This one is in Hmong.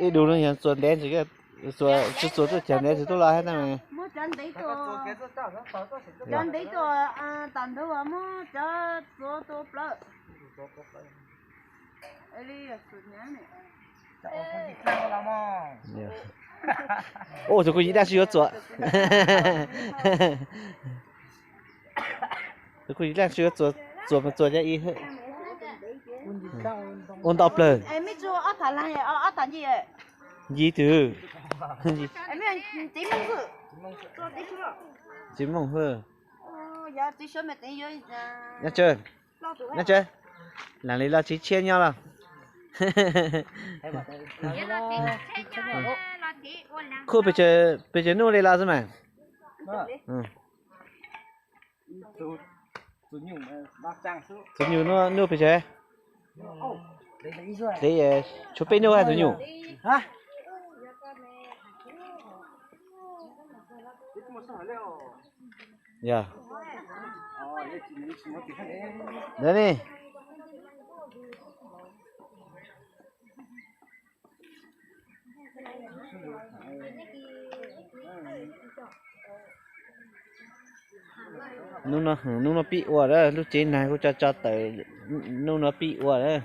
Ib dua no yog txuas ntev ntsis, tsis txuas tuaj cag ntev tsis tuaj los hab na. Cov ntev tuaj tam nrho muab cov txuas tua plaws. Ua tus kuj yim daj sib yuav txuas. Tus kuj yim daj sib yuav txuas, txuas mas txuas cov ib ua ntau plawg. Ncig twg? Txiv Mooj hwj. Nyob tsawg, nyob tsawg, lam li los tsis tshiab nyob los. Khuj pes tsawg nuj li los xwb mas. Tus nyuj nuj pes tsawg? Tshuav peb nuj tus nyuj. Yog. Ntawd ne. Hnub no, hnub no pib ua lawm, lub tsev nag kuj tso tso tawm, hnub no pib ua lawm.